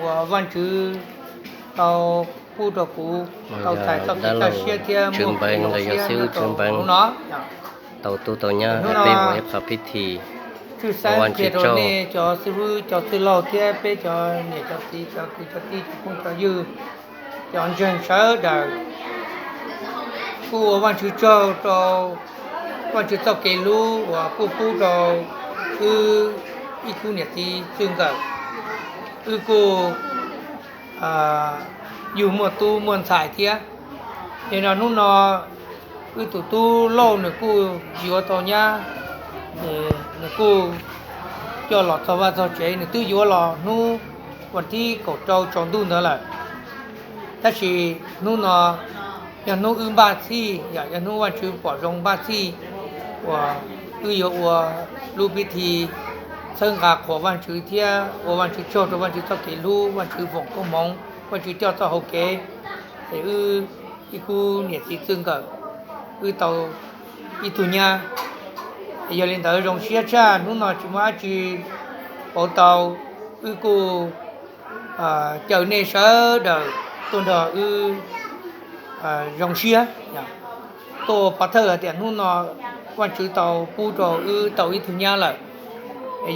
uas Vajtswv tau pub rau kuv tau txais txoj kev kaj siab thiab muaj kev zoo siab nyob rau hnub no. Tau tub tau nyab peb ua ib qho pib thi, tshwj xeeb qhia rau nej cov xib hwb cov txwj laug thiab peb cov niam cov txiv cov kwv cov tij cov phooj cov ywg, cov ntseeg sawv daws, kuj ua Vajtswv tsaug rau Vajtswv txoj kev hlub uas kuj pub rau wb ib khub niam txiv txij nkawm, wb kuj yug muaj tub muaj ntxhais thiab. Ces no hnub no wb tus tub Lauj nws kuj yuav tau nyab, nws kuj coj los txog vaj txog tsev, nws twb yuav los hnub vas thib kaum rau tsaus ntuj ntawd lawm. Tab sis hnub no yog hnub wb npaj txhij, yog hnub Vajtswv pom zoo npaj txhij uas wb yuav ua lub pib thi txhawb nqa qhuas Vajtswv thiab ua Vajtswv tsaug rau Vajtswv txoj kev hlub, Vajtswv foom koob hmoov, Vajtswv coj txoj hau kev, es wb ib khub niam txiv txij nkawm wb tau ib tug nyab. Yog li ntawd zoo siab tshaj hnub no tsis muaj dab tsi pauv tau, wb kuj caw nej sawv daws tuaj nrog wb zoo siab, tuaj pov thawj hais tias hnub no Vajtswv tau pub rau wb tau ib tug nyab lawm.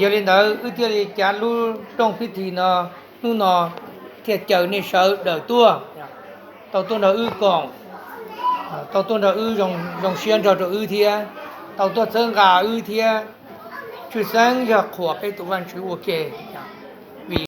Yog li ntawd wb thiaj li cav lub rooj pib thi no, hnub no thiaj caw nej sawv daws tuaj, tau tuaj nrog wb koom, tau tuaj nrog wb zoo siab nrog rau wb thiab, tau tuaj txhawb nqa wb thiab, tshwj xeeb yog qhuas peb tus Vajtswv ua ke.